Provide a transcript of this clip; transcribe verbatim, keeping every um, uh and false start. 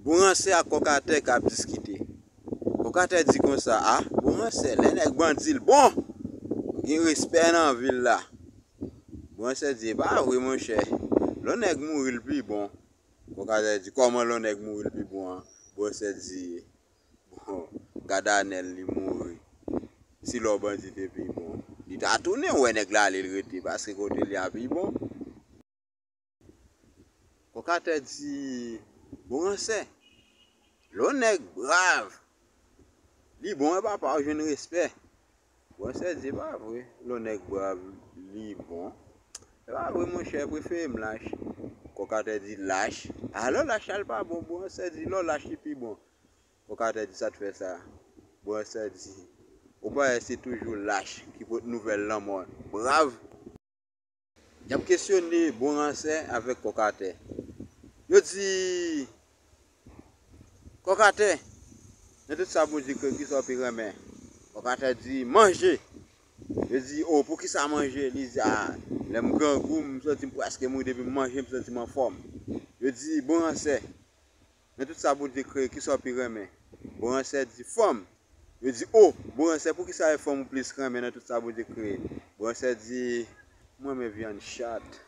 Bon Ransè ak Kòkatè k ap diskite. Kòkatè di konsa, a, Bon Ransè, lè nèg bandi l bon, gen respè nan vil la. Bon Ransè di, e pa vre, monchè. Lè nèg mouri, l pi bon. Kòkatè di, kòman lè nèg mouri, l pi bon an? Bon Ransè di, bon, gad Anèl, li mouri. Si lè bandi te pi bon, li ta tounen, wè nèg la, li rete, paske kote li a pi bon. Kòkatè di, Bon Ransè, lè nèg brav, li bon, e papa, ou jwenn respè. Bon Ransè di, e pa vre, lè nèg brav, li bon. E pa vre, monchè, prefere m lach. Kòkatè di, lach? A, lè lach la, l pa bon. Bon Ransè di, lè lach, li pi bon. Kòkatè di, sa t fè sa? Bon Ransè di, ou pa wè se toujou lach ki pote nouvèl lanmò brav? Y ap kesyone Bon Ransè avèk Kòkatè. Yo di, Kòkatè, nan tout sa Bondye kreye, kisa w pi renmen? Kòkatè di, manje. Yo di, o, poukisa manje? Li di, a, lè m grangou, m santi m prèske mouri, depi m manje, m santi m anfòm. Yo di, Bon Ransè, nan tout sa Bondye kreye, kisa w pi renmen? Bon Ransè di, fanm. Yo di, o, Bon Ransè, poukisa e fanm ou plis renmen nan tout sa Bondye kreye? Bon Ransè di, mwen renmen vyann chat.